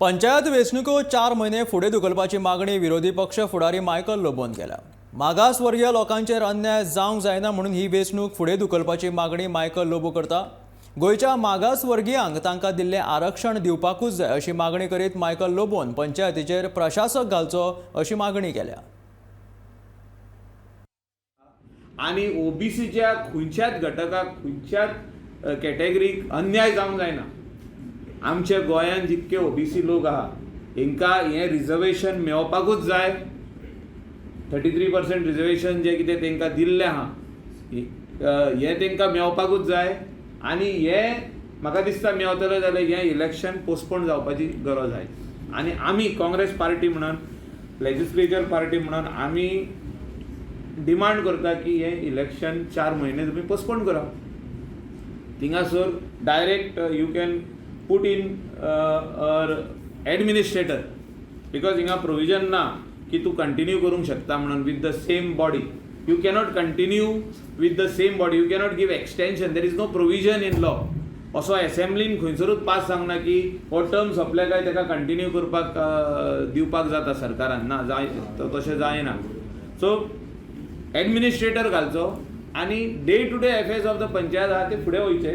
पंचायत वेंचणुको 4 म्हयने फुडें धुकलपाची मागणी विरोधी पक्ष फुडारी मायकल लोबोन केल्या. मागासवर्गीय लोकांचेर अन्याय जावंक जायना म्हणून ही वेंचणूक फुडें धुकलपाची मागणी मायकल लोबो करता. गोंयच्या मागासवर्गीयांक तांकां दिल्लें आरक्षण दिवपाकूच जाय अशी मागणी करीत मायकल लोबोन पंचायतीचेर प्रशासक घालचो अशी मागणी केल्या. आनी ओबीसीच्या खंयच्याच घटकाक, खंयच्याच कॅटेगरीक अन्याय जावंक जायना. आमच्या गोंयांत जितके ओबीसी लोक आहा, हेंकां हें रिजर्वेशन मेळपाकूच जाय. 33% रिजर्वेशन जें कितें तांकां दिल्लें आहा, हें तांकां मेळपाकूच जाय. आनी हें म्हाका दिसता मेवतलें जाल्यार हें इलेक्शन पोस्टपोन जावपाची गरज आहा. आनी आमी काँग्रेस पार्टी म्हणून, लेजिस्लेचर पार्टी म्हणून आमी डिमांड करता की हें इलेक्शन 4 म्हयने तुमी पोस्टपोन करा. थिंगासर direct you can put in administrator, because हिंगा प्रोविजन ना की तूं कंटिन्यू करूंक शकता म्हणून with the same body. You cannot continue with the same body, you cannot give extension. There is no provision in law. असो एसेंब्लीन खंयसरूच पास जावंक ना की हो टर्म सोंपले काय ताका कंटिन्यू करपाक दिवपाक जाता सरकारान. ना जाय, तशें जायना. सो एडमिनिस्ट्रेटर घालचो आनी day to day affairs of the panchayat आहा ते फुडें वयचे.